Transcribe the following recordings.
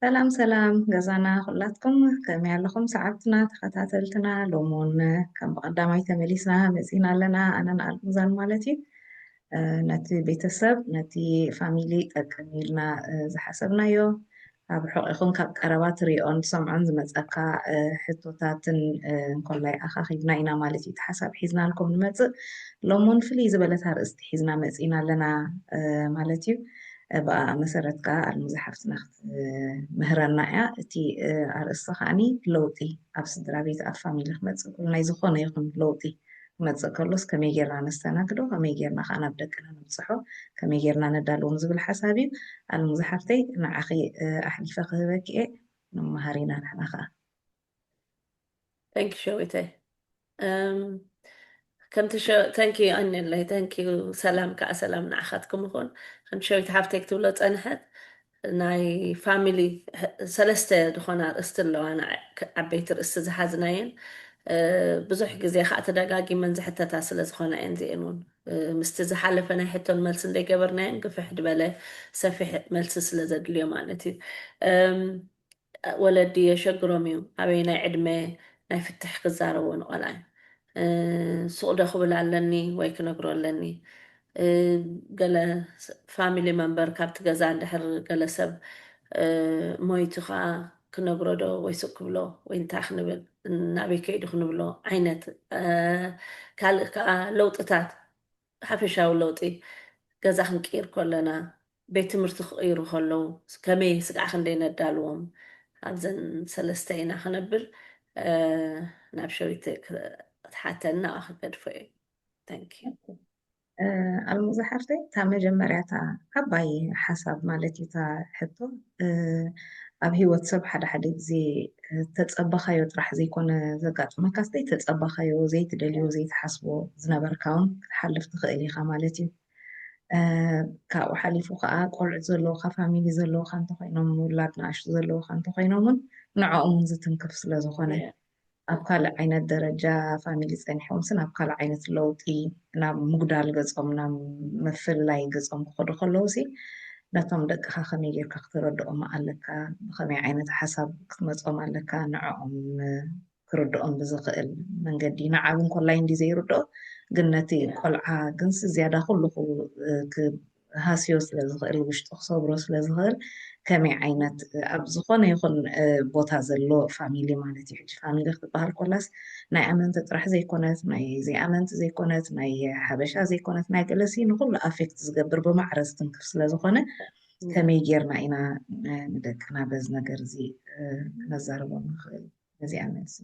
ሰላም ሰላም ገዛና ኩላትኩም፣ ከመይ ኣለኹም ሰዓብትና ተኸታተልትና? ሎሚ እውን ከም ብቐዳማይ ተመሊስና መፂና ኣለና፣ ኣነን ኣልሙዛን ማለት እዩ። ነቲ ቤተሰብ ነቲ ፋሚሊ ጠቅም ኢልና ዝሓሰብናዮ፣ ካብ ርሑቕ ይኹን ካብ ቀረባ ትሪኦን ትሰምዖን ዝመፀካ ሕቶታትን እንኮላይ ኣኻኺብና ኢና ማለት እዩ። እቲ ሓሳብ ሒዝናልኩም ንመፅእ። ሎሞን ፍልይ ዝበለት ኣርእስቲ ሒዝና መፂና ኣለና ማለት እዩ። ብኣ መሰረት ከዓ ኣልሙዛ ሓፍትና ክትምህረና እያ። እቲ ኣርእስቲ ከዓኒ ለውጢ ኣብ ስድራ ቤት ኣብ ፋሚሊ ክመፅእ ከሎ፣ ናይ ዝኾነ ይኹን ለውጢ ክመፅእ ከሎስ ከመይ ጌርና ነስተናግዶ፣ ከመይ ጌርና ከዓ ናብ ደቅና ነብፅሖ፣ ከመይ ጌርና ነዳልዎም ዝብል ሓሳብ እዩ። ኣልሙዛ ሓፍተይ ንዓኺ ኣሕሊፈ ክህበኪ እየ። ንመሃር ኢና ንሕና ከዓ። Thank you ሸዊተይ። ከምቲ thank you ኣኔለይ thank you ሰላም ከዓ ሰላም ንዓኻትኩም ይኹን። ከምቲ ሸዊት ሓፍተይ ክትብሎ ፀንሐት ናይ ፋሚሊ ሰለስተ ዝኾና ኣርእስቲ ኣለዋ፣ ዓበይቲ ርእስቲ ዝሓዝናየን ብዙሕ ግዜ ከዓ ተደጋጊመን ዝሕተታ ስለ ዝኾና እየን። እዚአን እውን ምስቲ ዝሓለፈ ናይ ሕቶን መልሲ እንደይገበርናየን ግፍሕ ድበለ ሰፊሕ መልሲ ስለ ዘድልዮ ማለት እዩ። ወለዲ የሸግሮም እዩ ኣበይ ናይ ዕድመ ናይ ፍትሕ ክዛረቦ ንቆልዓ። ሱቕ ዶ ክብል ኣለኒ ወይ ክነግሮ ኣለኒ? ገለ ፋሚሊ መንበር ካብቲ ገዛ እንድሕር ገለ ሰብ ሞይቱ ከዓ ክነግሮ ዶ ወይ ሱቕ ክብሎ ወይ እንታይ ክንብል፣ ናበይ ከይዱ ክንብሎ ዓይነት። ካልእ ከዓ ለውጥታት ሓፈሻዊ ለውጢ ገዛ ክንቅይር ከለና ቤት ትምህርቲ ክቕይሩ ከለዉ ከመይ ስጋዕ ክንደይ ነዳልዎም ኣብዘን ሰለስተ ኢና ክነብል ናብ ሸዊት ክትሓተኒ ናብኣ ክገድፎ እዩ። Thank you። ኣልሙዛ ሓፍተይ እታ መጀመርያ እታ ዓባይ ሓሳብ ማለት እዩ እታ ሕቶ ኣብ ሂወት ሰብ ሓደ ሓደ ግዜ ተጸበኻዮ ጥራሕ ዘይኮነ ዘጋጥመካ ዘይተጸበኻዮ ዘይትደልዮ ዘይትሓስቦ ዝነበርካ እውን ክትሓልፍ ትኽእል ኢኻ ማለት እዩ። ካብኡ ሓሊፉ ከዓ ቆልዑት ዘለውካ ፋሚሊ ዘለውካ እንተኮይኖም ውላድ ንኣሽቱ ዘለውካ እንተኮይኖም እውን ንዕኦም እውን ዝትንክፍ ስለዝኮነ ኣብ ካልእ ዓይነት ደረጃ ፋሚሊ ፀኒሖም ስን ኣብ ካልእ ዓይነት ለውጢ ናብ ምጉዳል ገፆም ናብ ምፍልላይ ገፆም ክኸዱ ከለዉ ሲ ነቶም ደቅኻ ከመይ ጌርካ ክተረድኦም ኣለካ፣ ብኸመይ ዓይነት ሓሳብ ክትመፆም ኣለካ፣ ንዕኦም ክርድኦም ብዝኽእል መንገዲ ንዓብ እንኮላይ እንዲ ዘይርድኦ ግን ነቲ ቆልዓ ግንስ ዝያዳ ኩሉ ሃስዮ ስለ ዝኽእል ውሽጡ ክሰብሮ ስለ ዝኽእል ከመይ ዓይነት ኣብ ዝኾነ ይኹን ቦታ ዘሎ ፋሚሊ ማለት እዩ። ሕጂ ፋሚሊ ክትበሃል ኮላስ ናይ ኣመንቲ ጥራሕ ዘይኮነት ናይ ዘይኣመንቲ ዘይኮነት ናይ ሓበሻ ዘይኮነት ናይ ገለሲ ንኩሉ ኣፌክት ዝገብር ብማዕረ ዝትንክፍ ስለ ዝኾነ ከመይ ጌርና ኢና ንደቅና በዚ ነገር እዚ ክነዛርቦም ንኽእል? ነዚኣ መልሲ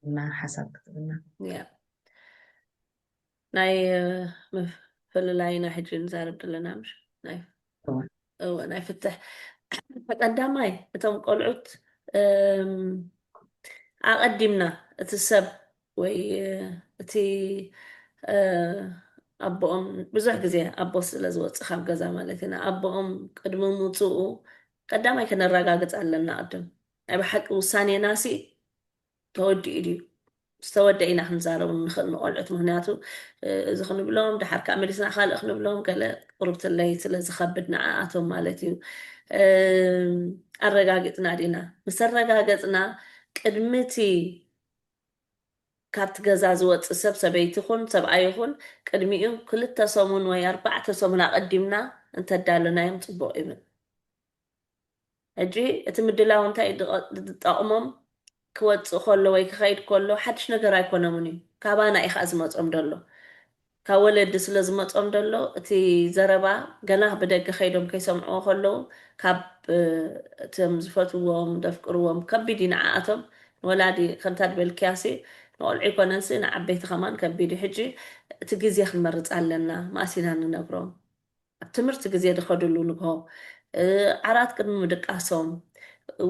እና ሓሳብ ክትብና ናይ ምፍልላይና ሕጂ ንዛረብ ዘለና ምሽ ናይ ፍትሕ ቀዳማይ እቶም ቆልዑት ኣቐዲምና እቲ ሰብ ወይ እቲ ኣቦኦም ብዙሕ ግዜ ኣቦ ስለ ዝወፅእ ካብ ገዛ ማለት ኢና ኣቦኦም ቅድሚ ምፅኡ ቀዳማይ ከነረጋግፅ ኣለና ቅድም ናይ ብሓቂ ውሳኔና ሲ ተወዲኡ ድዩ ዝተወደ ኢና ክንዛረቡ ንኽእል ንቆልዑት ምክንያቱ እዚ ክንብሎም ድሓር ከዓ መሊስና ካልእ ክንብሎም ገለ ቁርብትለይ ስለ ዝኸብድ ንዓኣቶም ማለት እዩ ኣረጋጊፅና ዲና ምስ ኣረጋገፅና ቅድሚቲ ካብቲ ገዛ ዝወፅእ ሰብ ሰበይቲ ኹን ሰብኣይ ኹን ቅድሚኡ ክልተ ሰሙን ወይ ኣርባዕተ ሰሙን ኣቐዲምና እንተዳለናዮም ፅቡቕ ይብል ሕጂ እቲ ምድላው እንታይ ዝጠቕሞም ክወፅእ ከሎ ወይ ክኸይድ ከሎ ሓድሽ ነገር ኣይኮነምን እዩ ካባና እዩ ከዓ ዝመፆም ደሎ ካብ ወለዲ ስለ ዝመፆም ደሎ እቲ ዘረባ ገና ብደገ ከይዶም ከይሰምዕዎ ከለዉ ካብ እቶም ዝፈትዎም ዘፍቅርዎም ከቢድ እዩ ንዓኣቶም ንወላዲ ከምታ ድበልክያሲ ንቆልዑ ይኮነንሲ ንዓበይቲ ከማን ከቢድ እዩ ሕጂ እቲ ግዜ ክንመርፅ ኣለና ማእሲና ንነግሮም ኣብ ትምህርቲ ግዜ ዝኸድሉ ንግሆ ዓራት ቅድሚ ምድቃሶም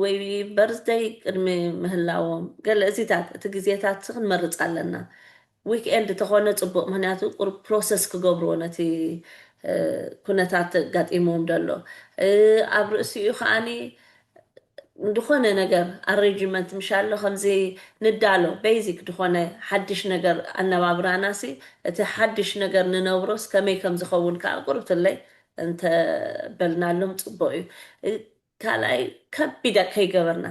ወይ በርዝደይ ቅድሚ ምህላዎም ገለ እዚታት እቲ ግዜታት ክንመርፅ ኣለና ዊክኤንድ ተኾነ ፅቡቅ ምክንያቱ ቁሩብ ፕሮሰስ ክገብርዎ ነቲ ኩነታት ጋጢምዎም ዘሎ ኣብ ርእሲኡ ከዓኒ ዝኾነ ነገር ኣሬንጅመንት ምሻሎ ከምዚ ንዳሎ ቤዚክ ዝኾነ ሓድሽ ነገር ኣነባብራና ሲ እቲ ሓድሽ ነገር ንነብሮስ ከመይ ከም ዝኸውን ከዓ ቁርብትለይ እንተበልናሎም ፅቡቅ እዩ ካልኣይ ከቢድ ከይገበርና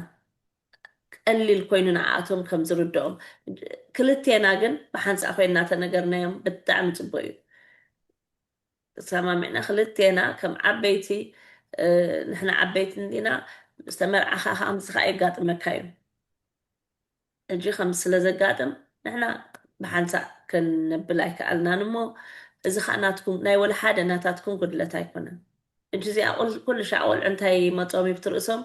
ቀሊል ኮይኑ ንዓኣቶም ከም ዝርድኦም፣ ክልቴና ግን ብሓንሳእ ኮይና ተነገርናዮም ብጣዕሚ ጽቡቅ እዩ። ተሰማሚዕና ክልቴና ከም ዓበይቲ፣ ንሕና ዓበይቲ እንዲና፣ ዝተመርዓኻ ከምዚ ከዓ የጋጥመካ እዩ። ሕጂ ከም ስለ ዘጋጥም ንሕና ብሓንሳእ ክንብል ኣይከኣልናን እሞ፣ እዚ ከዓ ናትኩም ናይ ወላ ሓደ ናታትኩም ጉድለት ኣይኮነን። ሕጂ እዚኣ ኩሉ ሻዕ ቆልዑ እንታይ መፆም ይብቲ ርእሶም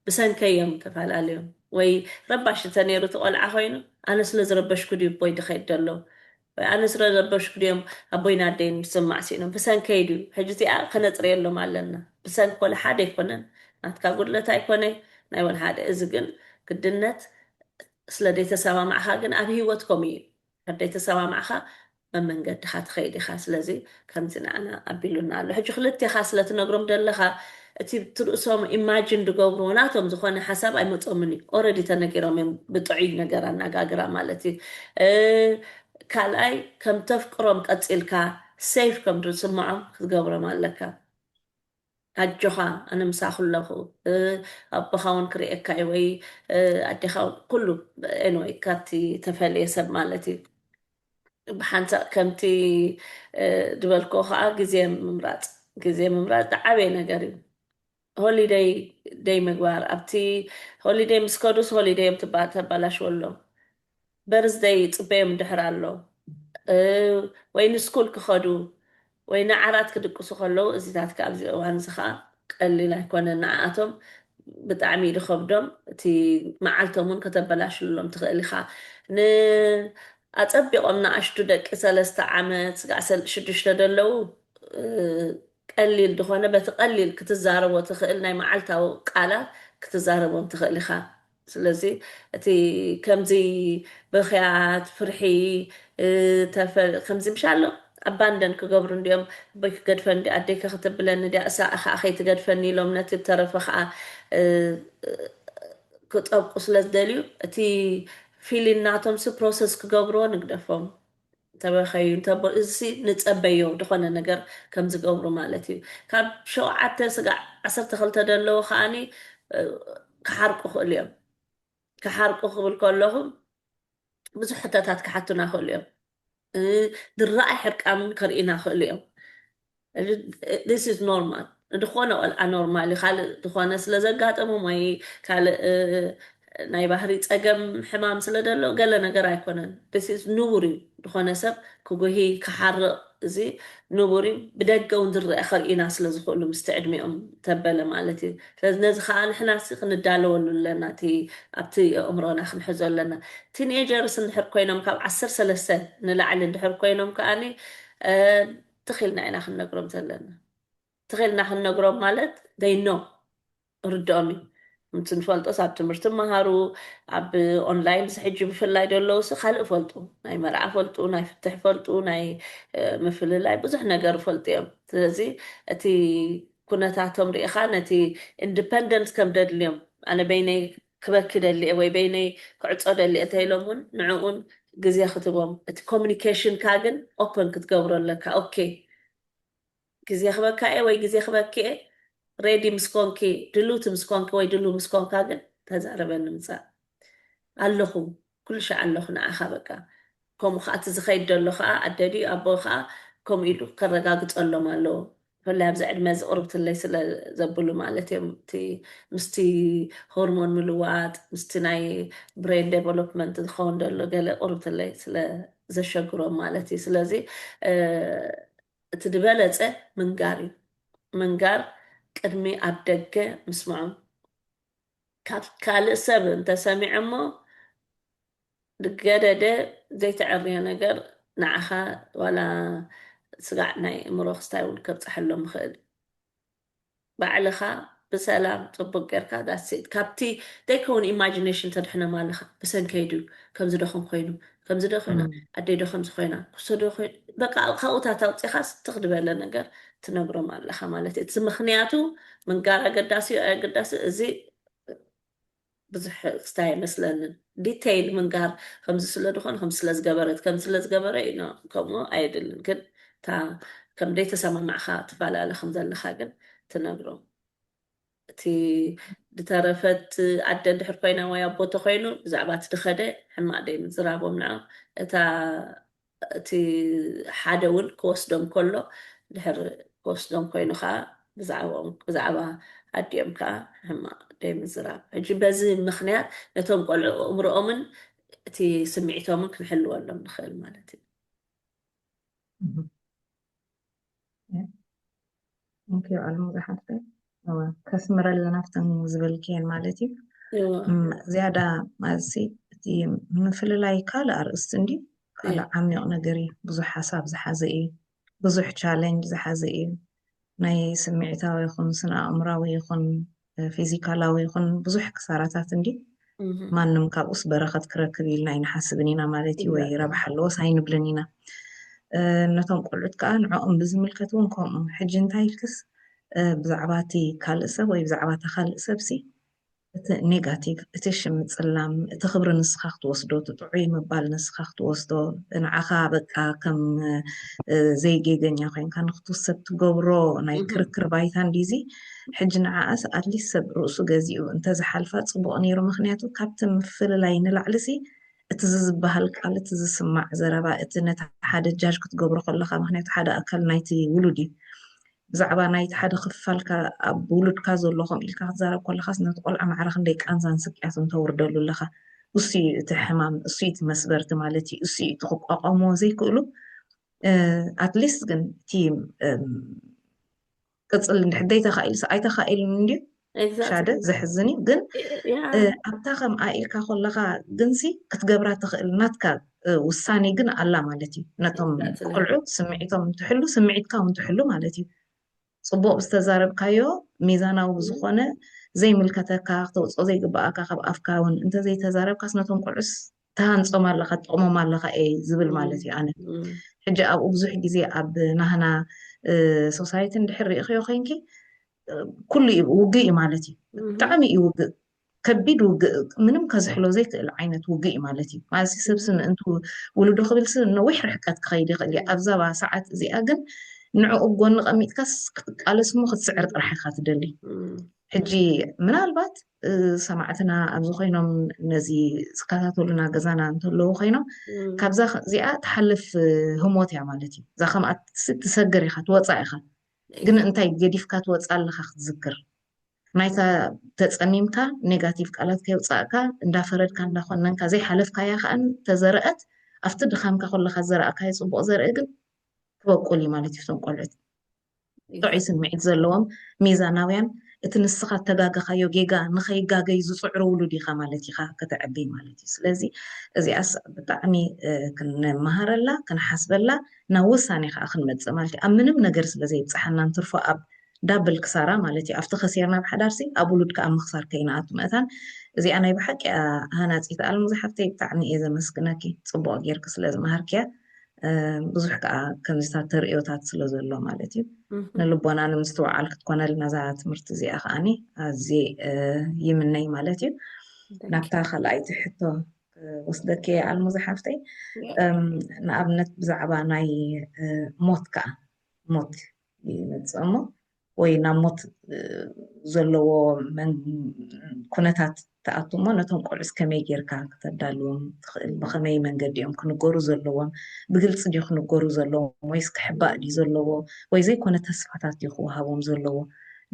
ብሰንከይ እዮም ተፈላለዮም። ወይ ረባሽ እንተነይሩ እቲ ቆልዓ ኮይኑ ኣነ ስለ ዝረበሽኩ ድዩ ኣቦይ ድኸይድ ዘሎ፣ ወይ ኣነ ስለ ዝረበሽኩ ድዮም ኣቦይን ኣደይን ዝስማዕ ሲኢኖም፣ ብሰንከይ ድዩ? ሕጂ እዚኣ ከነፅርየሎም ኣለና። ብሰንኪ ወላ ሓደ ኣይኮነን፣ ናትካ ጉድለት ኣይኮነ ናይ ወላ ሓደ። እዚ ግን ግድነት ስለ ዘይተሰማማዕካ ግን ኣብ ህይወት ከምኡ እዩ። ካብ ዘይተሰማማዕካ መመንገድኻ ትኸይድ ኢኻ። ስለዚ ከምዚ ንዓና ኣቢሉና ኣሎ። ሕጂ ክልቴኻ ስለ ትነግሮም ደለኻ እቲ ትርእሶም ኢማጅን ድገብርዎ ናቶም ዝኾነ ሓሳብ ኣይመጾምን እዩ። ኦረዲ ተነጊሮም እዮም ብጥዑይ ነገር ኣነጋግራ ማለት እዩ። ካልኣይ ከም ተፍቅሮም ቀጺልካ ሴፍ ከም ዝስምዖም ክትገብሮም ኣለካ። ኣጆኻ ኣነ ምሳኹ ኣለኹ፣ ኣቦኻ እውን ክርእየካ እዩ ወይ ኣዴኻ እውን፣ ኩሉ ኤንወይ ካብቲ ተፈለየ ሰብ ማለት እዩ። ብሓንሳእ ከምቲ ዝበልክዎ ከዓ ግዜ ምምራፅ፣ ግዜ ምምራፅ ዝዓበየ ነገር እዩ። ሆሊደይ ደይ ምግባር፣ ኣብቲ ሆሊደይ ምስ ከዱስ ሆሊደዮም ተባላሽወሎም። በርዝደይ ይፅበዮም ድሕር ኣሎ ወይ ንስኩል ክኸዱ ወይ ንዓራት ክድቅሱ ከለዉ እዚታት ከ ኣብዚ እዋን እዚ ከዓ ቀሊል ኣይኮነን ንዓኣቶም። ብጣዕሚ እዩ ዝኸብዶም። እቲ መዓልቶም እውን ከተበላሽሎም ትኽእል ኢኻ። ንኣፀቢቖም ንኣሽቱ ደቂ ሰለስተ ዓመት ስጋዕ ሽዱሽተ ደለዉ ቀሊል ዝኾነ በቲ ቀሊል ክትዛረቦ ትኽእል ናይ መዓልታዊ ቃላት ክትዛረቦም ትኽእል ኢኻ። ስለዚ እቲ ከምዚ ብኽያት ፍርሒ ከምዚ ምሻሎ ኣባንደን ክገብሩ እንዲኦም ኣቦይ ክገድፈን እንዲ ኣደይከ ክትብለኒ እንዲያ እሳ ከዓ ከይትገድፈኒ ኢሎም ነቲ ተረፈ ከዓ ክጠብቁ ስለ ዝደልዩ እቲ ፊሊን ናቶም ሲ ፕሮሰስ ክገብርዎ ንግደፎም። ተበኸዩ እንተቦ እዚ ንጸበዮ ዝኾነ ነገር ከም ዝገብሩ ማለት እዩ። ካብ ሸውዓተ ስጋዕ ዓሰርተ ክልተ ደለዉ ከዓኒ ክሓርቁ ክእሉ እዮም። ክሓርቁ ክብል ከለኹ ብዙሕ ሕቶታት ክሓቱና ክእሉ እዮም። ዝረኣይ ሕርቃም ከርእዩና ክእሉ እዮም። This is normal። ዝኾነ ቆልዓ ኖርማል እዩ። ካልእ ዝኾነ ስለ ዘጋጠሞም ወይ ካልእ ናይ ባህሪ ጸገም ሕማም ስለ ደሎ ገለ ነገር ኣይኮነን። This is ንቡር እዩ። ዝኾነ ሰብ ክጉሂ ክሓርቕ እዚ ንቡር እዩ። ብደገ እውን ዝረአ ከርእዩና ስለ ዝኽእሉ ምስቲ ዕድሚኦም ተበለ ማለት እዩ። ስለዚ ነዚ ከዓ ንሕና ሲ ክንዳለወሉ ኣለና። እቲ ኣብቲ ኣእምሮና ክንሕዞ ኣለና። ቲኔጀርስ እንድሕር ኮይኖም ካብ ዓሰርተ ሰለስተ ንላዕሊ እንድሕር ኮይኖም ከዓኒ ትኽልና ኢና ክንነግሮም ዘለና። ትኽልና ክንነግሮም ማለት ደይኖ ርድኦም እዩ። ምቲ ንፈልጦስ ኣብ ትምህርቲ መሃሩ ኣብ ኦንላይን ሕጂ ብፍላይ ደለውስ ካልእ ፈልጡ ናይ መርዓ ፈልጡ ናይ ፍትሕ ፈልጡ ናይ ምፍልላይ ብዙሕ ነገር ፈልጡ እዮም። ስለዚ እቲ ኩነታቶም ርኢኻ ነቲ ኢንዲፐንደንስ ከም ደድልዮም ኣነ በይነይ ክበኪ ደልየ ወይ በይነይ ክዕጾ ደልየ እንተኢሎም እውን ንዕኡን ግዜ ክትቦም እቲ ኮሚኒኬሽንካ ግን ኦፐን ክትገብሮ ኣለካ። ኦኬ ግዜ ክበካ እየ ወይ ግዜ ክበኪ እየ ሬዲ ምስ ኮንኪ ድሉት ምስ ኮንኪ ወይ ድሉ ምስ ኮንካ ግን ተዛረበኒ ምጻእ ኣለኹ ኩሉ ሻዕ ኣለኹ ንዓኻ በቃ። ከምኡ ከዓ እቲ ዝኸይድ ዘሎ ከዓ ኣደ ድዩ ኣቦ ከዓ ከምኡ ኢሉ ከረጋግፀሎም ኣለዎ። ብፍላይ ኣብዚ ዕድመ እዚ ቅርብትለይ ስለ ዘብሉ ማለት እዮም። እቲ ምስቲ ሆርሞን ምልዋጥ ምስቲ ናይ ብሬን ዴቨሎፕመንት ዝኸውን ዘሎ ገለ ቅርብትለይ ስለ ዘሸግሮም ማለት እዩ። ስለዚ እቲ ዝበለፀ ምንጋር እዩ። ምንጋር ቅድሚ ኣብ ደገ ምስምዖም ካብ ካልእ ሰብ እንተሰሚዖሞ ዝገደደ ዘይተዐርዮ ነገር ንዓኻ ዋላ ስጋዕ ናይ እምሮ ክስታይ እውን ከብፅሐሎም ይኽእል። ባዕልኻ ብሰላም ፅቡቅ ጌርካ ዳሴት ካብቲ ዘይከውን ኢማጂኔሽን ተድሕኖም ኣለኻ። ብሰንከይ ድዩ ከምዚ ዶ ከም ኮይኑ ከምዚ ዶ ኮይና ኣደይ ዶ ከምዚ ኮይና ክሶ ዶ ኮይኑ በቃ ካብኡታት ኣውፂኻስ ትኽ ዝበለ ነገር ትነግሮም ኣለኻ ማለት እዩ። እቲ ምኽንያቱ ምንጋር ኣገዳሲ እዩ ኣገዳሲ እዚ ብዙሕ ክስታይ ኣይመስለንን። ዲቴይል ምንጋር ከምዚ ስለ ዝኾነ ከም ስለ ዝገበረት ከም ስለ ዝገበረ እዩ ከምኡ ኣየድልን። ግን እታ ከም ደይተሰማማዕካ ትፈላለ ከም ዘለኻ ግን ትነግሮም። እቲ ድተረፈት ኣደ እንድሕር ኮይና ወይ ኣቦ ተኮይኑ ብዛዕባ እቲ ድኸደ ሕማቕ ደይ ምዝራቦም ንዖም። እታ እቲ ሓደ እውን ክወስዶም ከሎ ድሕር ክወስዶም ኮይኑ ከዓ ብዛዕባኦም ብዛዕባ ኣዲኦም ከዓ ሕማቕ ደይ ምዝራብ። ሕጂ በዚ ምኽንያት ነቶም ቆልዑ ኣእምሮኦምን እቲ ስምዒቶምን ክንሕልወሎም ንኽእል ማለት እዩ። ኦኬ፣ ኣሉ ብዙሓት ከስምረልና ኣብተን ዝበልክየን ማለት እዩ። ዝያዳ ማለትሲ እቲ ምፍልላይ ካልእ ኣርእስቲ እንዲ ካልእ ዓሚቕ ነገር እዩ። ብዙሕ ሓሳብ ዝሓዘ እዩ። ብዙሕ ቻሌንጅ ዝሓዘ እዩ። ናይ ስምዒታዊ ይኹን ስነ ኣእምራዊ ይኹን ፊዚካላዊ ይኹን ብዙሕ ክሳራታት እንዲ ማንም ካብኡስ በረኸት ክረክብ ኢልና ኣይንሓስብን ኢና ማለት እዩ። ወይ ረብሓ ኣለዎስ ኣይንብልን ኢና። ነቶም ቆልዑት ከዓ ንዕኦም ብዝምልከት እውን ከምኡ። ሕጂ እንታይ ኢልክስ ብዛዕባ እቲ ካልእ ሰብ ወይ ብዛዕባ እታ ካልእ ሰብሲ እቲ ኔጋቲቭ፣ እቲ ሽም ምጽላም፣ እቲ ክብሪ ንስኻ ክትወስዶ፣ እቲ ጥዑይ ምባል ንስኻ ክትወስዶ፣ ንዓኻ በቃ ከም ዘይጌገኛ ኮይንካ ንክትውሰድ ትገብሮ ናይ ክርክር ባይታ እንዲዚ። ሕጂ ንዓኣስ ኣትሊስት ሰብ ርእሱ ገዚኡ እንተዝሓልፋ ጽቡቕ ነይሩ። ምክንያቱ ካብቲ ምፍልላይ ንላዕሊሲ እቲ ዝዝበሃል ቃል፣ እቲ ዝስማዕ ዘረባ፣ እቲ ነቲ ሓደ ጃጅ ክትገብሮ ከለኻ፣ ምክንያቱ ሓደ ኣካል ናይቲ ውሉድ እዩ። ብዛዕባ ናይቲ ሓደ ክፋልካ ኣብ ውሉድካ ዘሎ ከምኡ ኢልካ ክትዛረብ ከለኻስ ነቲ ቆልዓ ማዕረ ክንደይ ቃንዛን ስቅያትን ተውርደሉ ኣለኻ። እሱ እዩ እቲ ሕማም፣ እሱ እዩ እቲ መስበርቲ ማለት እዩ። እሱ እዩ እቲ ክቋቋምዎ ዘይክእሉ ኣትሊስት ግን እቲ ቅፅል እንድሕር ዘይተኻኢሉ ኣይተኻኢሉን እንድዩ ሻደ ዘሕዝን እዩ። ግን ኣብታ ከም ኣኢልካ ከለኻ ግንሲ ክትገብራ ትኽእል ናትካ ውሳኔ ግን ኣላ ማለት እዩ። ነቶም ቆልዑ ስምዒቶም እንትሕሉ ስምዒትካ እውን ትሕሉ ማለት እዩ። ፅቡቅ ዝተዛረብካዮ ሚዛናዊ ብዝኾነ ዘይምልከተካ ክተውፅኦ ዘይግበኣካ ካብ ኣፍካ እውን እንተዘይተዛረብካስ ነቶም ቆልዑስ ትሃንፆም ኣለኻ ትጠቕሞም ኣለኻ እየ ዝብል ማለት እዩ። ኣነ ሕጂ ኣብኡ ብዙሕ ግዜ ኣብ ናህና ሶሳይቲ እንድሕር ርኢኽዮ ኮይንኪ ኩሉ እዩ ውግእ እዩ ማለት እዩ። ብጣዕሚ እዩ ውግእ፣ ከቢድ ውግእ፣ ምንም ከዝሕሎ ዘይክእል ዓይነት ውግእ እዩ ማለት እዩ። ማለት ሰብሲ ምእንቱ ውልዶ ክብልሲ ነዊሕ ርሕቀት ክኸይድ ይኽእል እዩ። ኣብዛ ሰዓት እዚኣ ግን ንዕኡ ጎኒ ቀሚጥካስ ክትቃለስ እሞ ክትስዕር ጥራሕ ኢኻ ትደሊ። ሕጂ ምናልባት ሰማዕትና ኣብዚ ኮይኖም ነዚ ዝከታተሉና ገዛና እንተለዉ ኮይኖም ካብዛ እዚኣ ትሓልፍ ህሞት እያ ማለት እዩ። እዛ ከምኣ ትሰግር ኢኻ ትወፃእ ኢኻ፣ ግን እንታይ ገዲፍካ ትወፃእ ኣለኻ ክትዝክር ናይታ ተፀሚምካ ኔጋቲቭ ቃላት ከይውፃእካ እንዳፈረድካ እንዳኮነንካ ዘይሓለፍካያ ከዓ ተዘረአት ኣብቲ ድኻምካ ከለካ ዘረእካዮ ፅቡቅ ዘርኢ ግን ክበቁል እዩ ማለት እዩ። እቶም ቆልዑት ጥዑይ ስምዒት ዘለዎም ሚዛናውያን፣ እቲ ንስኻ እተጋገኻዮ ጌጋ ንኸይጋገዩ ዝፅዕሩ ውሉድ ኢኻ ማለት ኢኻ ከተዕብይ ማለት እዩ። ስለዚ እዚኣስ ብጣዕሚ ክንመሃረላ ክንሓስበላ ናብ ውሳኔ ከዓ ክንመፅእ ማለት እዩ። ኣብ ምንም ነገር ስለ ዘይብፅሓና እንትርፎ ኣብ ዳብል ክሳራ ማለት እዩ። ኣብቲ ከሲርና ብሓዳርሲ ኣብ ውሉድ ከዓ ምኽሳር ከይንኣቱ ምእታን እዚኣ ናይ ብሓቂ ሃናፂት ኣልሙዝ ሓፍተይ ብጣዕሚ እየ ዘመስግነኪ ፅቡቅ ጌርኪ ስለ ዝመሃርክያ። ብዙሕ ከዓ ከምዚታት ተርእዮታት ስለ ዘሎ ማለት እዩ ንልቦና ንምስትውዓል ክትኮነልና እዛ ትምህርቲ እዚኣ ከዓኒ ኣዝየ ይምነይ ማለት እዩ። ናብታ ካልኣይቲ ሕቶ ወስደኪ ኣልሙዝ ሓፍተይ ንኣብነት ብዛዕባ ናይ ሞት ከዓ ሞት ይመፅእ እሞ ወይ ናብ ሞት ዘለዎ ኩነታት ትኣቱ እሞ ነቶም ቆልዑስ ከመይ ጌርካ ክተዳልዎም ትኽእል? ብኸመይ መንገዲ እዮም ክንገሩ ዘለዎም? ብግልፂ ድዩ ክንገሩ ዘለዎም ወይስ ክሕባእ ድዩ ዘለዎ ወይ ዘይኮነ ተስፋታት ድዩ ክወሃቦም ዘለዎ?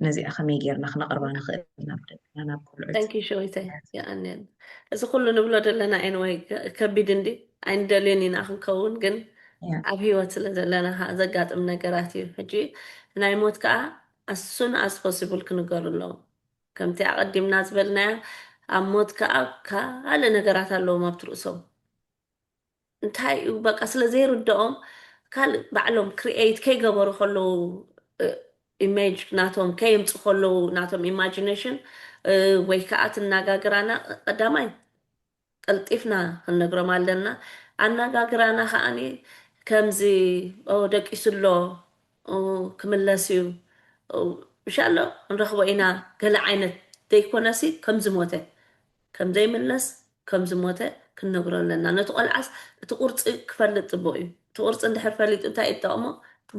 ነዚኣ ከመይ ጌርና ክነቕርባ ንኽእል ናብ ደቅና ናብ ቆልዑት? ሸዊተ የኣንን እዚ ኩሉ ንብሎ ዘለና ኤንወይ ከቢድ እንዲ ኣይንደልዮን ኢና ክንከውን ግን ኣብ ህይወት ስለ ዘለና ዘጋጥም ነገራት እዩ። ሕጂ ናይ ሞት ከዓ ኣሱን ኣስ ፖሲብል ክንገሩ ኣለዎም። ከምቲ ኣቐዲምና ዝበልናያ ኣብ ሞት ከዓ ካልእ ነገራት ኣለዎም ኣብቲ ርእሶም እንታይ እዩ በቃ ስለ ዘይርድኦም ካልእ ባዕሎም ክሪኤት ከይገበሩ ከለዉ ኢሜጅ ናቶም ከየምፁ ከለዉ ናቶም ኢማጂኔሽን ወይ ከዓ ትናጋግራና ቀዳማይ ቀልጢፍና ክንነግሮም ኣለና። ኣነጋግራና ከዓኒ ከምዚ ደቂሱ ኣሎ ክምለስ እዩ ብሻሎ ክንረኽቦ ኢና ገለ ዓይነት ዘይኮነሲ ከምዝሞተ ከምዘይምለስ ከምዝሞተ ክንነግሮ ኣለና። ነቲ ቆልዓስ እቲ ቁርፂ ክፈልጥ ፅቡቅ እዩ። እቲ ቁርፂ እንድሕር ፈሊጡ እንታይ ይጠቕሞ?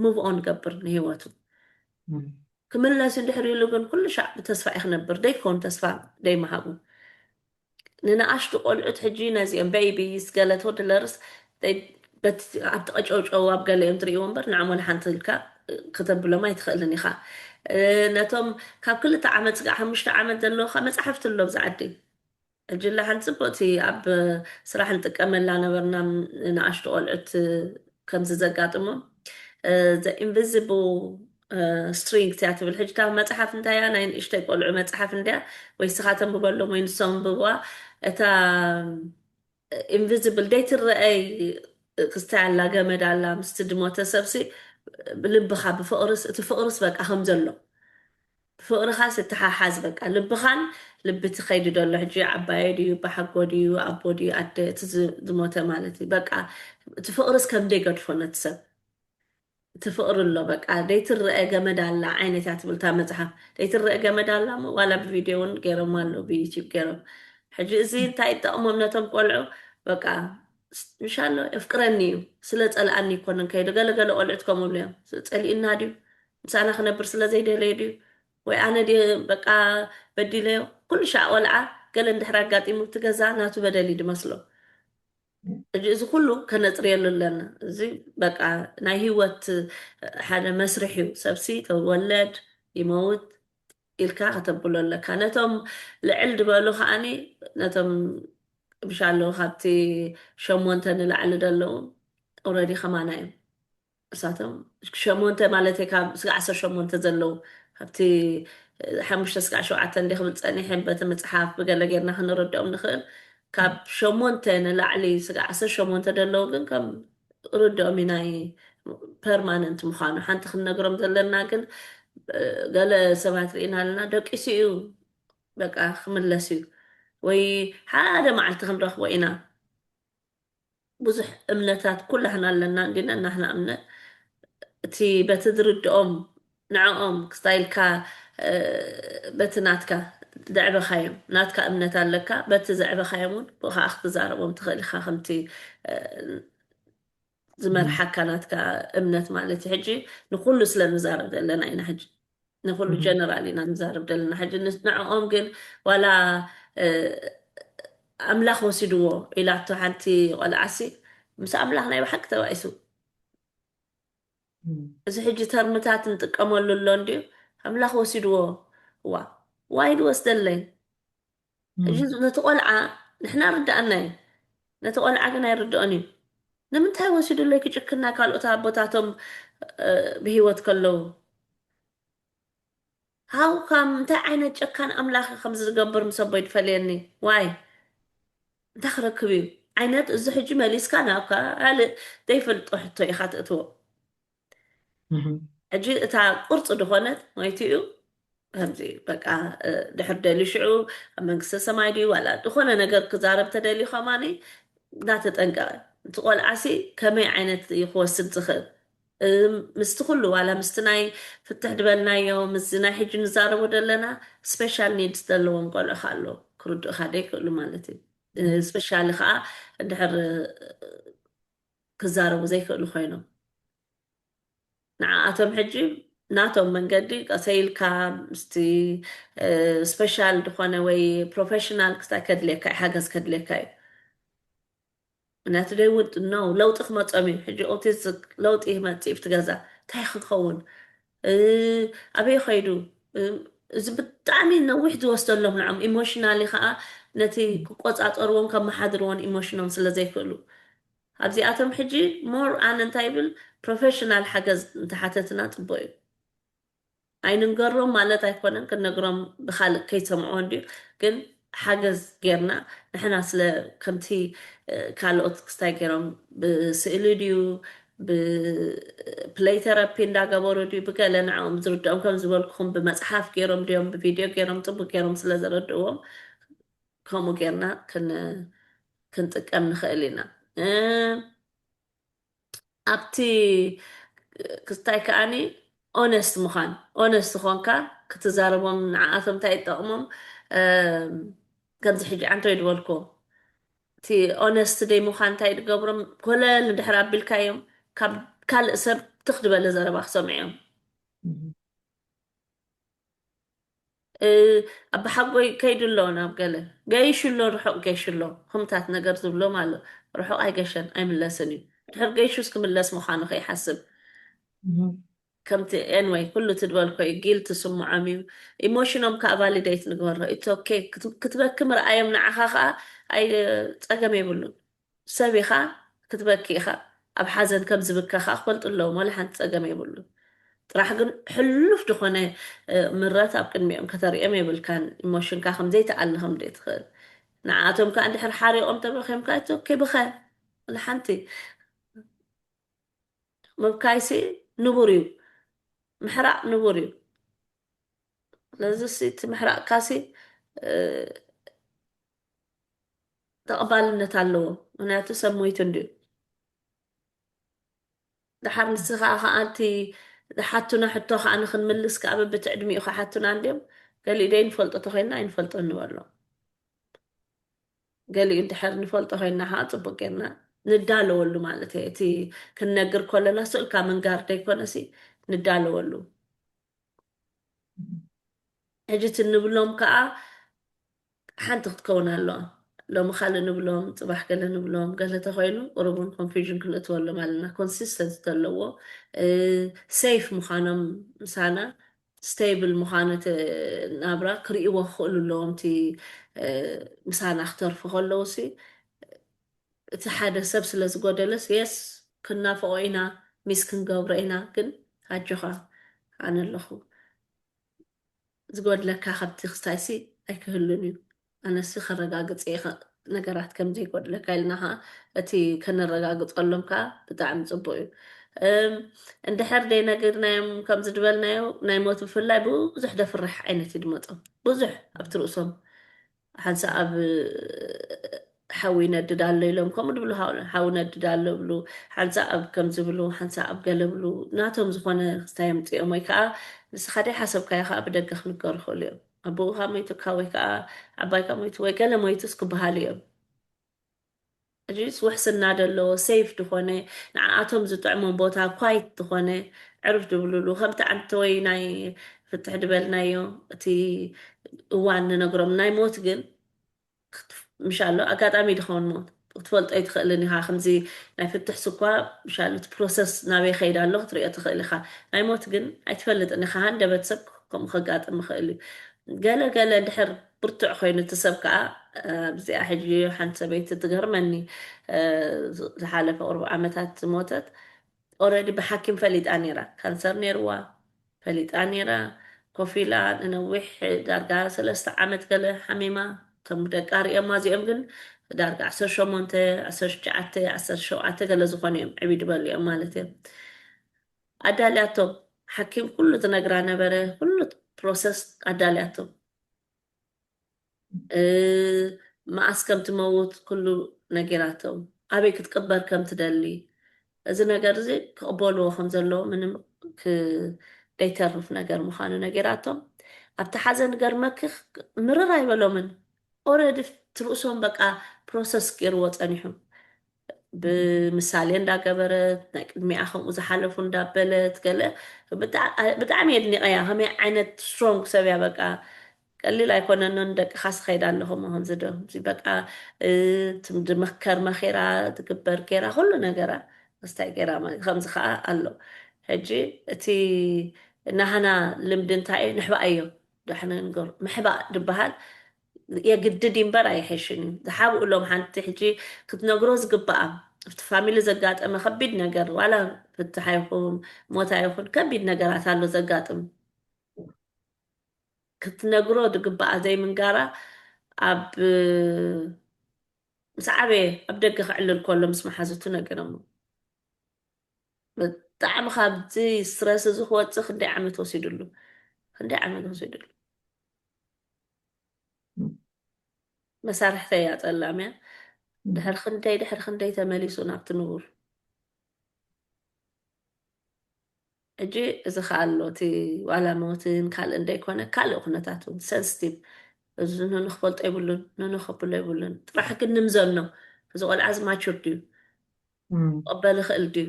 ሙቭ ኦን ገብር ንህይወቱ። ክምለስ እንድሕር ኢሉ ግን ኩሉ ሻዕ ብተስፋ እዩ ክነብር። ደይኮን ተስፋ ደይምሃቡ። ንንኣሽቱ ቆልዑት ሕጂ ነዚኦም ቤይቢስ ገለ ቶድለርስ ኣብቲ ቀጨውጨው ኣብ ገለ እዮም ትርእይዎ እምበር ንዓም ወላ ሓንቲ ኢልካ ክተብሎም ኣይትኽእልን ኢኻ። ነቶም ካብ ክልተ ዓመት ስጋዕ ሓሙሽተ ዓመት ዘለውካ መፅሓፍቲ ኣሎ ብዛ ዓዲ። ሕጂ ላ ሓንቲ ፅቡቅቲ ኣብ ስራሕ ንጥቀመላ ነበርና ንኣሽቱ ቆልዑት ከምዚ ዘጋጥሞም the invisible string እያ ትብል። ሕጂ እታ መፅሓፍ እንታይ እያ? ናይ ንእሽተይ ቆልዑ መፅሓፍ እንድያ። ወይ ስኻ ተንብበሎም ወይ ንሶም ኣንብብዋ። እታ ኢንቪዚብል ደይትረአይ ክስታይ ኣላ፣ ገመድ ኣላ፣ ምስቲ ድሞተ ሰብሲ ልብኻ ብፍቕርስ፣ እቲ ፍቕርስ በቃ ከም ዘሎ ፍቕርኻስ ይተሓሓዝ በቃ። ልብኻን ልቢ እቲ ከይዲ ደሎ ሕጂ ዓባየ ድዩ፣ በሓጎ ድዩ፣ ኣቦ ድዩ፣ ኣደ፣ እቲ ዝ-፣ ዝሞተ ማለት እዩ። በቃ እቲ ፍቕርስ ከም ደይገድፎ ነቲ ሰብ። እቲ ፍቕሪ ኣሎ በቃ። ደይትረአ ገመድ ኣላ ዓይነት እያ ትብል እታ መፅሓፍ። ደይትረአ ገመድ ኣላ እሞ ዋላ ብቪድዮ እውን ገይሮም ኣለዉ ብዩቲዩብ ገይሮም። ሕጂ እዚ እንታይ ይጠቕሞም ነቶም ቆልዑ? በቃ ስ-፣ ምሻሎ የፍቅረኒ እዩ። ስለ ጸልኣኒ ይኮነን ከይዱ። ገለ ገለ ቆልዑት ከምኡ እዮም። ጸሊእና ድዩ? ምሳና ክነብር ስለ ዘይደለየ ድዩ? ወይ ኣነ ድየ በቃ በዲለዮ? ኩሉ ሻዕ ቆልዓ ገለ እንድሕር ኣጋጢሙ እቲ ገዛ ናቱ በደል እዩ ዝመስሎ። ሕጂ እዚ ኩሉ ከነጽርየሉ ኣለና። እዚ በቃ ናይ ህይወት ሓደ መስርሕ እዩ። ሰብሲ ተወለድ ይመውት ኢልካ ከተብሎ ኣለካ። ነቶም ልዕል ዝበሉ ከዓኒ ነቶም ብሻሎ ካብቲ ሸሞንተ ንላዕሊ ዘለዉ ኦልሬዲ ከማና እዮም። እሳቶም ሸሞንተ ማለት ካብ ስጋዕ ዓሰርተ ሸሞንተ ዘለዉ ካብቲ ሓሙሽተ ስጋዕ ሸውዓተ እንዲ ክብል ጸኒሐ በቲ መጽሓፍ ብገለ ጌርና ክንረድኦም ንኽእል። ካብ ሸሞንተ ንላዕሊ ስጋዕ ዓሰርተ ሸሞንተ ዘለዉ ግን ከም ርድኦም እዩ ናይ ፐርማነንት ምዃኑ። ሓንቲ ክንነግሮም ዘለና ግን እ፣ ገለ ሰባት ርኢና ኣለና። ደቂሱ እዩ በቃ ክምለስ እዩ ወይ ሓደ መዓልቲ ክንረኽቦ ኢና። ብዙሕ እምነታት ኩላህና ኣለና እንዲና ናህና እምነት እቲ በቲ ዝርድኦም ንዕኦም ክስታይልካ እ፣ በቲ ናትካ ዘዕበኻዮም ናትካ እምነት ኣለካ በቲ ዘዕበኻዮም እውን ብኡ ከዓ ክትዛረቦም ትኽእል ኢኻ ከምቲ እ፣ ዝመርሓካ ናትካ እምነት ማለት እዩ። ሕጂ ንኩሉ ስለ ንዛረብ ዘለና ኢና ሕጂ ንኩሉ ጀነራል ኢና ንዛረብ ዘለና ሕጂ ንስ-፣ ንዕኦም ግን ዋላ እ፣ ኣምላኽ ወሲድዎ ኢላቶ ሓንቲ ቆልዓሲ ምስ ኣምላኽ ናይ ብሓቂ ተባኢሱ እዚ ሕጂ ተርምታት ንጥቀመሉ ኣሎ እንድዩ ኣምላኽ ወሲድዎ ዋ ዋይ ድወስደለይ ሕጂ ነቲ ቆልዓ ንሕና ርዳኣና እዩ ነቲ ቆልዓ ግን ኣይርድኦን እዩ ንምንታይ ወሲዱለይ ክጭክና ካልኦት ኣቦታቶም እ፣ ብህይወት ከለዉ ሃው ካም እንታይ ዓይነት ጨካን ኣምላኽ ከምዚ ዝገብር ምስ ኣቦይ ድፈልየኒ ዋይ እንታይ ክረክብ እዩ ዓይነት እዚ ሕጂ መሊስካ ናብ ካልእ ዘይፈልጦ ሕቶ ኢኻ ትእትዎ ሕጂ እታ ቁርፂ ድኾነት ሞይቱ እዩ ከምዚ በቃ ድሕር ደልዩ ሽዑ ኣብ መንግስተ ሰማይ ድዩ ዋላ ዝኾነ ነገር ክዛረብ ተደልዩ ከማኒ እናተጠንቀቐ እቲ ቆልዓሲ ከመይ ዓይነት እዩ ክወስድ ዝኽእል ምስቲ ኩሉ ዋላ ምስቲ ናይ ፍትሕ ድበልናዮ ምስዚ ናይ ሕጂ ንዛረቦ ዘለና ስፔሻል ኒድስ ዘለዎም ቆልዑ ኣሎ ክርድእካ ደይክእሉ ማለት እዩ ስፔሻሊ ከዓ እንድሕር ክዛረቡ ዘይክእሉ ኮይኖም ንዓኣቶም ሕጂ ናቶም መንገዲ ቀሰይልካ ምስቲ ስፔሻል ዝኾነ ወይ ፕሮፌሽናል ክስታይ ከድልየካ እዩ ሓገዝ ከድልየካ እዩ ምክንያቱ ደይ ውንት ነው ለውጢ ክመፆም እዩ ሕጂ ኦቲስክ ለውጢ ይመፅእ ብቲ ገዛ እንታይ ክኸውን ኣበይ ከይዱ እዚ ብጣዕሚ ነዊሕ ዝወስደሎም ንዖም ኢሞሽናሊ ከዓ ነቲ ክቆፃፀርዎን ከመሓድርዎን ኢሞሽኖም ስለ ዘይክእሉ ኣብዚኣቶም ሕጂ ሞር ኣነ እንታይ ይብል ፕሮፌሽናል ሓገዝ እንተሓተትና ፅቡቅ እዩ ኣይንንገሮም ማለት ኣይኮነን ክነግሮም ብካልእ ከይሰምዕዎ እንድዩ ግን ሓገዝ ጌርና ንሕና ስለ ከምቲ ካልኦት ክስታይ ገይሮም ብስእሊ ድዩ ብፕለይ ተረፒ እንዳገበሩ ድዩ ብገለ ንዕኦም ዝርድኦም ከም ዝበልኩኹም ብመፅሓፍ ገይሮም ድዮም ብቪድዮ ገይሮም ፅቡቅ ገይሮም ስለ ዘረድእዎም ከምኡ ጌርና ክንጥቀም ንኽእል ኢና ኣብቲ ክስታይ ከዓኒ ኦነስት ምዃን ኦነስት ኾንካ ክትዛረቦም ንዓኣቶም እንታይ ይጠቕሞም ከምዚ ሕጂ ዓንቶ ይድበልክዎም እቲ ኦነስት ደይ ምዃን እንታይ ድገብሮም ኮለል ንድሕር ኣቢልካዮም ካብ ካልእ ሰብ ትኽ ድበለ ዘረባ ክሰምዑ እዮም ኣባሓጎይ ከይዱ ኣሎ ናብ ገለ ገይሹ ኣሎ፣ ርሑቕ ገይሹ ኣሎ። ከምታት ነገር ዝብሎም ኣሎ። ርሑቕ ኣይገሸን ኣይምለስን እዩ። ድሕር ገይሹስ ክምለስ ምዃኑ ከይሓስብ ከምቲ ኤንወይ ኩሉ ትድበልኮ እዩ። ጊልት ስምዖም እዩ። ኢሞሽኖም ከዓ ቫሊዴት ንግበሮ። ኢትስ ኦኬ ክትበኪ ምርኣዮም ንዓኻ ከዓ ኣይ ፀገም የብሉን። ሰብ ኢኻ ክትበኪ ኢኻ። ኣብ ሓዘን ከም ዝብከ ከዓ ክፈልጡ ኣለዎም። ዋላ ሓንቲ ፀገም የብሉን። ጥራሕ ግን ሕሉፍ ዝኾነ ምረት ኣብ ቅድሚኦም ከተርእዮም የብልካን። ኢሞሽንካ ከም ዘይተኣሊ ከም ዘይትኽእል ንዓኣቶም ከዓ እንድሕር ሓሪቖም ተበኺዮም ከዓ ኢትስ ኦኬ ብኸ። ዋላ ሓንቲ ምብካይሲ ንቡር እዩ። ምሕራቕ ንቡር እዩ። ስለዚ ሲ እቲ ምሕራቕካሲ ተቐባልነት ኣለዎ። ምክንያቱ ሰብ ሞይቱ እንድዩ። ድሓር ንስኻ ከዓ እቲ ዝሓቱና ሕቶ ከዓ ንክንምልስ ከዓ በብቲ ዕድሚኡ ክሓቱና እንድዮም። ገሊኡ ደይ ንፈልጦ ተኮይንና ኣይንፈልጦ ንበሎ። ገሊኡ እንድሕር ንፈልጦ ኮይንና ከዓ ፅቡቅ ጌርና ንዳለወሉ ማለት እየ። እቲ ክንነግር ከለና ስእልካ ምንጋር ደይኮነሲ ንዳለወሉ። ሕጂ እቲ ንብሎም ከዓ ሓንቲ ክትከውን ኣለዋ። ሎሚ ካልእ ንብሎም፣ ፅባሕ ገለ ንብሎም፣ ገለ ተኮይኑ ቁሩብ እውን ኮንፊውዥን ክንእትወሎም ኣለና። ኮንሲስተንሲ ዘለዎ ሴፍ ምዃኖም ምሳና ስቴብል ምዃኑ እቲ ናብራ ክርእይዎ ክኽእሉ ኣለዎም። እቲ ምሳና ክተርፉ ከለዉ ሲ እቲ ሓደ ሰብ ስለ ዝጎደለስ የስ ክናፍቆ ኢና፣ ሚስ ክንገብሮ ኢና። ግን ኣጆኻ ኣነ ኣለኹ። ዝጎድለካ ካብቲ ክስታይ ሲ ኣይክህሉን እዩ። ኣነሲ ከረጋግፅ እየ ነገራት ከም ዘይጎድለካ ኢልና ከዓ እቲ ከነረጋግፀሎም ከዓ ብጣዕሚ ፅቡቅ እዩ። እንድሕር ደይ ነግርናዮም ከም ዝድበልናዮ ናይ ሞት ብፍላይ ብዙሕ ደፍርሕ ዓይነት እዩ ድመፆም። ብዙሕ ኣብቲ ርእሶም ሓንሳ ኣብ ሓዊ ይነድድ ኣሎ ኢሎም ከምኡ ድብሉ፣ ሓዊ ነድድ ኣሎ ብሉ፣ ሓንሳ ኣብ ከም ዝብሉ፣ ሓንሳ ኣብ ገለ ብሉ፣ ናቶም ዝኾነ ክስታይ የምፅኦም። ወይ ከዓ ንስኻ ደይ ሓሰብካዮ ከዓ ብደገ ክንገሩ ይኽእሉ እዮም። ኣቦኡኻ ሞይቱካ ወይ ከዓ ዓባይካ ሞይቱ ወይ ገለ ሞይቱስ ክበሃሉ እዮም። እዚስ ውሕስና ደለዎ ሴፍ ዝኾነ ንዓኣቶም ዝጥዕሞም ቦታ ኳይት ዝኾነ ዕርፍ ድብሉሉ ከምቲ ዓንተ ወይ ናይ ፍትሕ ድበልናዮ እቲ እዋን ንነግሮም ናይ ሞት ግን ምሻሎ ኣጋጣሚ ድኸውን ሞት ክትፈልጦ ኣይትኽእልን ኢኻ። ከምዚ ናይ ፍትሕ ስኳ ምሻሎ እቲ ፕሮሰስ ናበይ ከይድ ኣሎ ክትሪኦ ትኽእል ኢኻ። ናይ ሞት ግን ኣይትፈልጥን ኢኻ። ሃንደበት ሰብ ከምኡ ከጋጥም ይኽእል እዩ። ገለ ገለ እንድሕር ብርቱዕ ኮይኑ እቲ ሰብ ከዓ ኣብዚኣ ሕጂ ሓንቲ ሰበይቲ ትገርመኒ ዝሓለፈ ቁርብ ዓመታት ዝሞተት ኦረዲ ብሓኪም ፈሊጣ ነይራ። ካንሰር ነይርዋ ፈሊጣ ነይራ። ኮፍ ኢላ ንነዊሕ ዳርጋ ሰለስተ ዓመት ገለ ሓሚማ እቶም ደቃ ሪኦማ እዚኦም ግን ዳርጋ ዓሰርተ ሸሞንተ ዓሰርተ ትሽዓተ ዓሰርተ ሸውዓተ ገለ ዝኾኑ እዮም ዕብይ ድበሉ እዮም ማለት እዮም። ኣዳልያቶም ሓኪም ኩሉ ዝነግራ ነበረ። ኩሉ ፕሮሰስ ኣዳልያቶም መኣስ ከም ትመውት ኩሉ ነጊራቶም ኣበይ ክትቅበር ከም ትደሊ እዚ ነገር እዚ ክቕበልዎ ከም ዘለዎ ምንም ደይተርፍ ነገር ምዃኑ ነጊራቶም ኣብቲ ሓዘን ገርመኪ ምርር ኣይበሎምን። ኦረዲ ትርእሶም በቃ ፕሮሰስ ገይርዎ ጸኒሑ። ብምሳሌ እንዳገበረት ናይ ቅድሚኣ ከምኡ ዝሓለፉ እንዳበለት ገለ ብጣዕሚ የድኒቀያ። ከመይ ዓይነት ስትሮንግ ሰብ እያ በቃ ቀሊል ኣይኮነንን። ደቅኻስ ኸይዳ ኣለኹ ከምዚ ዶ በቃ ድመከር መኺራ ትግበር ገይራ ኩሉ ነገራ ስታይ ገይራ ከምዚ ከዓ ኣሎ። ሕጂ እቲ ናህና ልምዲ እንታይ እዩ ንሕባእ እዮ ዳሕነ ንገሩ ምሕባእ ድበሃል የግድድ እምበር ኣይሕሽን እዩ። ዝሓብኡ ሎም ሓንቲ ሕጂ ክትነግሮ ዝግባኣ ኣብቲ ፋሚሊ ዘጋጠመ ከቢድ ነገር ዋላ ፍትሓ ይኹን ሞታ ይኹን ከቢድ ነገራት ኣሎ ዘጋጥም ክትነግሮ ዝግባኣ ዘይምንጋራ ኣብ ምስ ዓበየ ኣብ ደገ ክዕልል ከሎ ምስ መሓዝቱ ነገረሞ። ብጣዕሚ ካብዚ ስትረስ እዚ ክወፅእ ክንደይ ዓመት ወሲድሉ ክንደይ ዓመት ወሲድሉ። መሳርሕተይ እያ ፀላም እያ። ድሕሪ ክንደይ ድሕሪ ክንደይ ተመሊሱ ናብቲ ንቡር ሕጂ እዚ ከዓ ኣሎ እቲ ዋላ ሞትን ካልእ እንደይኮነ ካልእ ኩነታት እውን ሰንስቲቭ እዚ ንኑ ክፈልጦ የብሉን ንኑ ከብሎ የብሉን። ጥራሕ ግን ንምዘኖ እዚ ቆልዓ እዚ ማቹር ድዩ ክቕበል ይኽእል ድዩ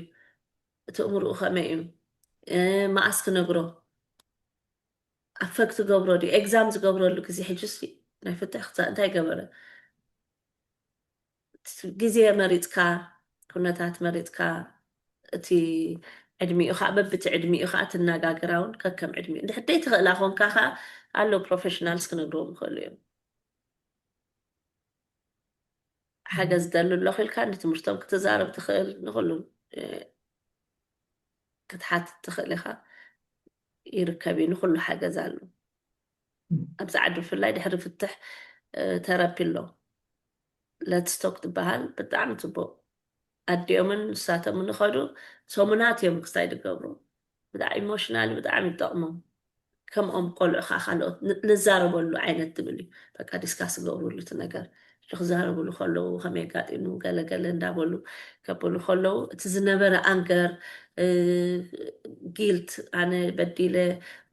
እቲ እምርኡ ከመይ እዩ መኣስ ክነግሮ ኣፈክት ገብሮ ድዩ? ኤግዛም ዝገብረሉ ግዜ ሕጂ ሲ ናይ ፍትሕ ክሳ እንታይ ገበረ? ግዜ መሪጽካ፣ ኩነታት መሪጽካ፣ እቲ ዕድሚኡ ከዓ በብቲ ዕድሚኡ ከዓ ትነጋገራ እውን ከከም ዕድሚኡ። እንድሕር ዘይትኽእላ ኮንካ ከዓ ኣለዉ ፕሮፌሽናልስ ክነግርዎም ይኽእሉ እዮም። ሓገዝ ደሉ ኣለኹ ኢልካ ንትምህርቶም ክትዛረብ ትኽእል፣ ንኹሉ ክትሓትት ትኽእል ኢኻ። ይርከብ እዩ፣ ንኹሉ ሓገዝ ኣሎ። ኣብዚ ዓዲ ብፍላይ ድሕሪ ፍትሕ ተረፒ ኣሎ። ለትስቶክ ትበሃል ብጣዕሚ ፅቡቅ። ኣዲኦምን ንሳቶምን ንኸዱ ሰሙናት እዮም ክስታይ ዝገብሩ። ብጣዕሚ ኢሞሽናል ብጣዕሚ ይጠቕሞም። ከምኦም ቆልዑ ከዓ ካልኦት ንዛረበሉ ዓይነት ትብል እዩ። በቃ ዲስካስ ዝገብሩሉ እቲ ነገር ክዛረቡሉ ከለዉ ከመይ ኣጋጢሙ ገለገለ እንዳበሉ ከብሉ ከለዉ እቲ ዝነበረ ኣንገር፣ ጊልት፣ ኣነ በዲለ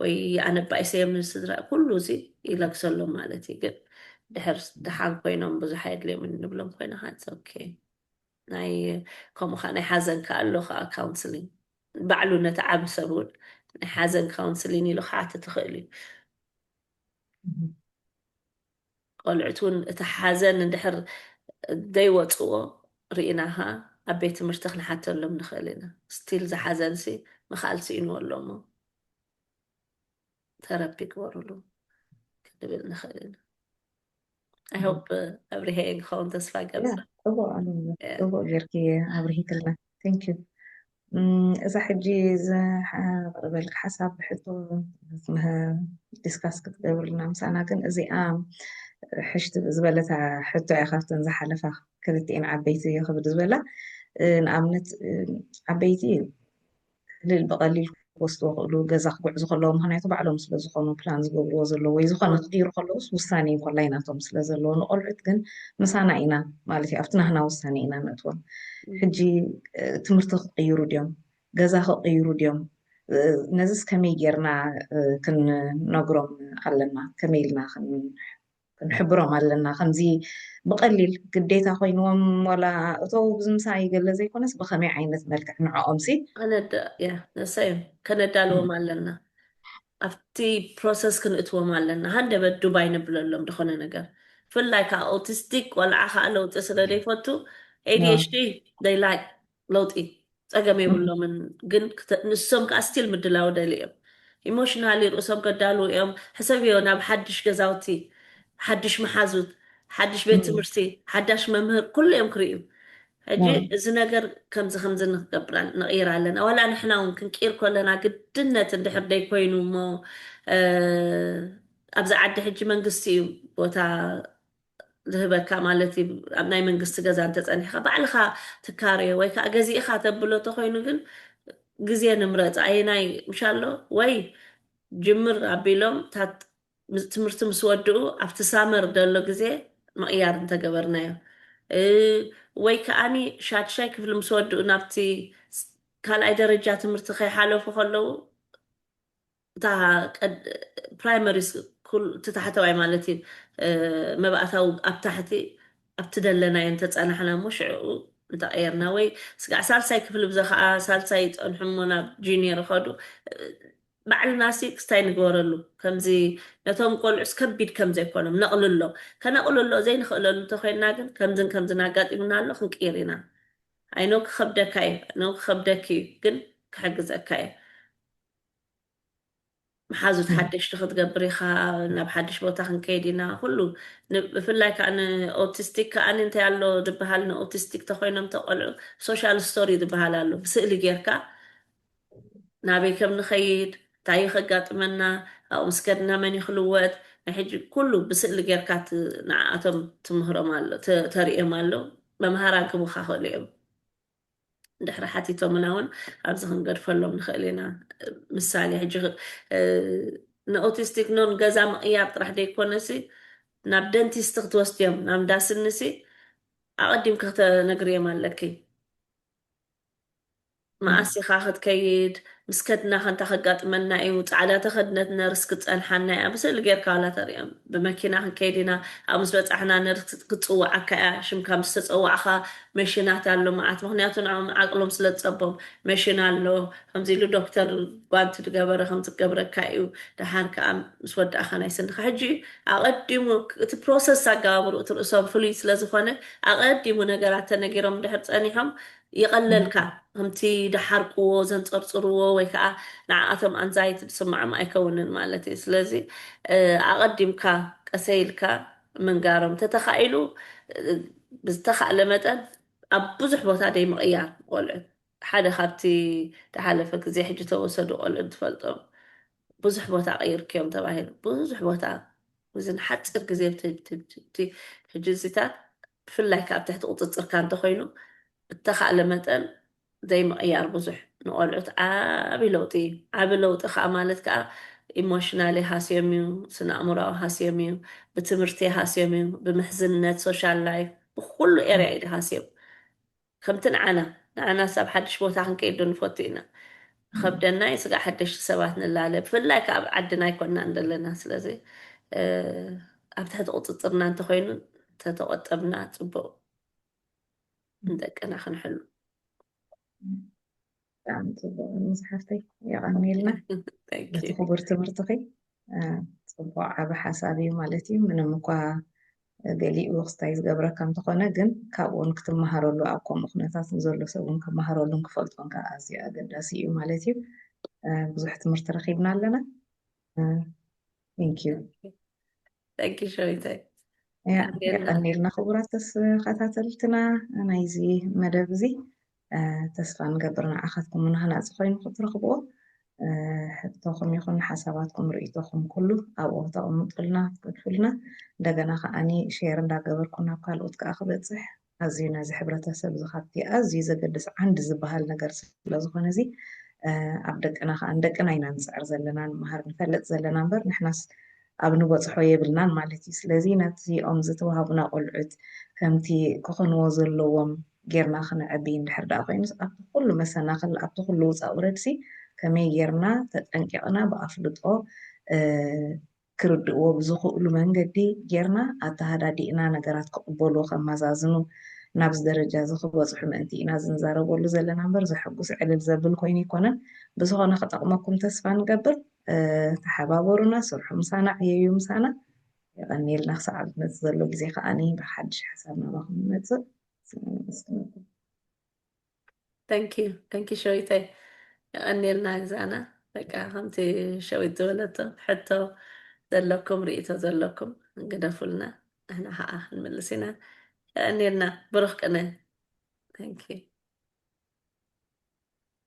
ወይ ኣነ ባይሰዮም ንስድራ ኩሉ እዚ ይለግሰሎም ማለት እዩ። ግን ድሕር ደሓን ኮይኖም ብዙሕ ኣየድልዮምን ንብሎም ኮይና ከዓ it's okay። ናይ ከምኡ ከዓ ናይ ሓዘን ከዓ ኣሎ ከዓ ካውንስሊንግ ባዕሉ ነቲ ዓቢ ሰብ እውን ናይ ሓዘን ካውንስሊን ኢሉ ክሓትት ይኽእል እዩ። ቆልዑት እውን እቲ ሓዘን እንድሕር ዘይወፅዎ ርኢናኻ ኣብ ቤት ትምህርቲ ክንሓተሎም ንኽእል ኢና። ስቲል ዝሓዘንሲ ምኽኣል ስኢንዎ ኣሎ እሞ ተረፒ ግበሩሉ ክንብል ንኽእል ኢና። I hope ኣብሪሀ ክኸውን ተስፋ ገብር። ጽቡቅ ጌርኪ ኣብርሂክልና። Thank you። እዛ ሕጂ ዘቅርበልክ ሓሳብ ሕቶ ዲስካስ ክትገብርልና ምሳና ግን እዚኣ ሕሽቲ ዝበለታ ሕቶ እያ ካብተን ዝሓለፋ ክልቲኤን ዓበይቲ ክብድ ዝበላ ንኣብነት ዓበይቲ ልል ብቀሊል ክወስድዎ ክእሉ ገዛ ክጉዕዙ ከለዉ ምክንያቱ ባዕሎም ስለዝኮኑ ፕላን ዝገብርዎ ዘለዉ ወይ ዝኮነ ክቅይሩ ከለዉስ ውሳኔ ኮላይ ናቶም ስለዘለዎ ንቆልዑት ግን ምሳና ኢና ማለት እዩ ኣብቲ ናህና ውሳኔ ኢና ነእትዎም ሕጂ ትምህርቲ ክቅይሩ ድዮም ገዛ ክቅይሩ ድዮም ነዚስ ከመይ ጌርና ክንነግሮም ኣለና ከመይ ኢልና ክንሕብሮም ኣለና ከምዚ ብቀሊል ግዴታ ኮይንዎም ዋላ እቶ ብዙ ምሳ ይገለ ዘይኮነስ ብከመይ ዓይነት መልክዕ ንዕኦም ሲ ከነዳ ያ ነሳዮም ከነዳልዎም ኣለና ኣብቲ ፕሮሰስ ክንእትዎም ኣለና ሃንደበት ዱባይ ንብለሎም ዝኾነ ነገር ፍላይ ከዓ ኦቲስቲክ ቆልዓ ከዓ ለውጢ ስለ ዘይፈቱ ADHD they like ለውጢ ጸገም የብሎምን ግን ንሶም ከዓ ስቲል ምድላው ደሊ እዮም ኢሞሽናሊ ርእሶም ከዳልዉ እዮም ሕሰብዮ ናብ ሓድሽ ገዛውቲ ሓድሽ መሓዙት ሓድሽ ቤት ትምህርቲ ሓዳሽ መምህር ኩሉ እዮም ክርእዩ ሕጂ እዚ ነገር ከምዚ ከምዚ ንክገብር ንቕይር ኣለና ዋላ ንሕና እውን ክንቅይር ከለና ግድነት እንድሕር ደይኮይኑ እሞ ኣብዚ ዓዲ ሕጂ መንግስቲ እዩ ቦታ ዝህበካ ማለት እዩ ኣብ ናይ መንግስቲ ገዛ እንተፀኒሕካ ባዕልካ ትካረዮ ወይ ከዓ ገዚእካ ተብሎ ተኮይኑ ግን ግዜ ንምረፅ ኣየናይ ምሻሎ ወይ ጅምር ኣቢሎም ታት ትምህርቲ ምስ ወድኡ ኣብቲ ሳመር ዘሎ ግዜ ምቕያር እንተገበርናዮ ወይ ከዓኒ ሻድሻይ ክፍሊ ምስ ወድኡ ናብቲ ካልኣይ ደረጃ ትምህርቲ ከይሓለፉ ከለዉ እታ ፕራይመሪ ስኩል እቲ ታሕተዋይ ማለት እዩ መባእታዊ ኣብ ታሕቲ ኣብቲ ደለናዮ እንተፀናሕና እሞ ሽዕኡ እንተቀየርና ወይ ስጋዕ ሳልሳይ ክፍሊ ብዘ ከዓ ሳልሳይ ይፀንሑ እሞ ናብ ጁኒየር ከዱ ባዕልና ሲ ክስታይ ንግበረሉ ከምዚ ነቶም ቆልዑስ ከቢድ ከም ዘይኮኖም ነቕልሎ ከነቕልሎ ዘይንኽእለሉ እንተኮይንና ግን ከምዝን ከምዝን ኣጋጢሙና ኣሎ ክንቅይር ኢና ኣይኖ ክኸብደካ እዩ ኖ ክኸብደክ እዩ ግን ክሕግዘካ እዩ መሓዙት ሓደሽቲ ክትገብር ኢኻ ናብ ሓድሽ ቦታ ክንከይድ ኢና ኩሉ ብፍላይ ከዓ ንኦቲስቲክ ከዓ እንታይ ኣሎ ዝበሃል ንኦቲስቲክ ተኮይኖም ተቆልዑ ሶሻል ስቶሪ ዝበሃል ኣሎ ብስእሊ ጌርካ ናበይ ከም ንኸይድ እንታይ ከጋጥመና ኣብኡ ምስ ከድና መን ይክልወጥ ናይ ሕጂ ኩሉ ብስእሊ ጌርካ ንዓኣቶም ትምህሮም ኣሎ ተርእዮም ኣሎ መምሃራ ክቡካ ክእሉ እዮም ድሕሪ ሓቲቶምና እውን ኣብዚ ክንገድፈሎም ንኽእል ኢና ምሳሌ ሕጂ ንኦቲስቲክ ኖን ገዛ ምቕያር ጥራሕ ዘይኮነሲ ናብ ደንቲስት ክትወስድዮም ናብ ዳስንሲ ኣቐዲም ክተነግርዮም ኣለኪ መኣስ ኢኻ ክትከይድ ምስ ከድና ከንታ ከጋጥመና እዩ። ጻዕዳ ተኸድነት ነርስ ክትጸንሓና እያ። ብስእሊ ጌርካ ዋላ ተሪኦም። ብመኪና ክንከይድ ኢና። ኣብ ምስ በጻሕና ነርስ ክትጽውዓካ እያ። ሽምካ ምስ ተጸዋዕካ መሽናት ኣሎ መዓት። ምኽንያቱ ንዕኦም ዓቕሎም ስለ ዝጸቦም መሽን ኣሎ። ከምዚ ኢሉ ዶክተር ጓንቲ ዝገበረ ከም ዝገብረካ እዩ። ደሓር ከኣ ምስ ወዳእካ ናይ ስንኻ። ሕጂ ኣቐዲሙ እቲ ፕሮሰስ ኣገባብርኡ እቲ ርእሶም ፍሉይ ስለ ዝኾነ ኣቐዲሙ ነገራት ተነጊሮም እንድሕር ጸኒሖም ይቐለልካ። ከምቲ ደሓርቅዎ ዘንጸርጽርዎ ወይ ከዓ ንዓኣቶም ኣንዛይቲ ዝስምዖም ኣይከውንን ማለት እዩ። ስለዚ ኣቐዲምካ ቀሰ ኢልካ ምንጋሮም ተተኻኢሉ ብዝተኻእለ መጠን ኣብ ብዙሕ ቦታ ደይ ምቕያር ቆልዑ ሓደ ካብቲ ተሓለፈ ግዜ ሕጂ ተወሰዱ ቆልዑ ትፈልጦም ብዙሕ ቦታ ቀይርክዮም ተባሂሉ ብዙሕ ቦታ እዚ ንሓፂር ግዜ ሕጂ እዚታት ብፍላይ ካብ ትሕቲ ቁፅፅርካ እንተኮይኑ ብተኻእለ መጠን ዘይምቕያር ብዙሕ ንቆልዑት ዓቢ ለውጢ እዩ። ዓቢ ለውጢ ከዓ ማለት ከዓ ኢሞሽናሊ ሃስዮም እዩ፣ ስነ ኣእምሮዊ ሃስዮም እዩ፣ ብትምህርቲ ሃስዮም እዩ፣ ብምሕዝነት ሶሻል ላይፍ ብኩሉ ኤርያ እዩ ሃስዮም። ከምቲ ንዓና ንዓና ሳብ ሓድሽ ቦታ ክንከይድ ዶ ንፈቱ ኢና። ከብደና እዩ ስጋዕ ሓደሽቲ ሰባት ንላለ ብፍላይ ከዓ ኣብ ዓድና ኣይኮንና እንደለና ስለዚ ኣብ ትሕቲ ቁፅፅርና እንተኮይኑ ተተቆጠብና ፅቡቅ ንደቅና ክንሕሉ። ብጣዕሚ ፅቡቅ ምስ ሓፍተይ የቐንየልና ነቲ ክቡር ትምህርትኺ። ፅቡቅ ዓቢ ሓሳብ እዩ ማለት እዩ። ምንም እኳ ገሊኡ ክስታይ ዝገብረካ እንተኾነ ግን ካብኡን ክትመሃረሉ ኣብ ከምኡ ኩነታት ንዘሎ ሰብ እውን ክመሃረሉን ክፈልጦን ከዓ ኣዝዩ ኣገዳሲ እዩ ማለት እዩ። ብዙሕ ትምህርቲ ረኺብና ኣለና። Thank you። Thank you ሸዊተይ። የቐኒልና ክቡራት ተከታተልትና ናይዚ መደብ እዚ ተስፋ ንገብር ንዓኻትኩም ንሃናፂ ኮይኑ ክትረኽብዎ ሕቶኹም ይኹን ሓሳባትኩም ርእቶኹም ኩሉ ኣብኡ ክተቕምጡልና ትገድፉልና እንደገና ከዓኒ ሼር እንዳገበርኩ ናብ ካልኦት ከዓ ክበፅሕ ኣዝዩ ነዚ ሕብረተሰብ እዚ ካብቲ ኣዝዩ ዘገድስ ዓንዲ ዝበሃል ነገር ስለዝኾነ እዚ ኣብ ደቅና ከዓ ንደቅና ኢና ንፅዕር ዘለና ንምሃር ንፈልጥ ዘለና እምበር ንሕናስ ኣብ ንበፅሖ የብልናን ማለት እዩ። ስለዚ ነዚኦም ዝተዋሃቡና ቆልዑት ከምቲ ክኾንዎ ዘለዎም ጌርና ክነዕቢ እንድሕር ደኣ ኮይኑስ ኣብቲ ኩሉ መሰናኽል ኣብቲ ኩሉ ውፃእ ውረድሲ ከመይ ጌርና ተጠንቂቕና ብኣፍልጦ ክርድእዎ ብዝኽእሉ መንገዲ ጌርና ኣተሃዳዲእና ነገራት ክቕበልዎ ከመዛዝኑ ናብዚ ደረጃ እዚ ክበፅሑ ምእንቲ ኢና ዝንዛረበሉ ዘለና እምበር ዘሐጉስ ዕልል ዘብል ኮይኑ ኣይኮነን። ብዝኾነ ክጠቕመኩም ተስፋ ንገብር። ተሓባበሩና፣ ስርሑ ምሳና፣ ዕየዩ ምሳና። የቐንየልና ክሳዕ ኣብ ዝመፅእ ዘሎ ግዜ ከዓኒ ብሓድሽ ሓሳብ ናባኹም ንመፅእ። Thank you thank you ሸዊተይ የቐንየልና ግዛና በቃ ከምቲ ሸዊት ዝበለቶ ሕቶ ዘለኩም ርእቶ ዘለኩም ግደፉልና ንሕና ከዓ ክንምልስ ኢና የቐንየልና ብሩኽ ቅነ Thank you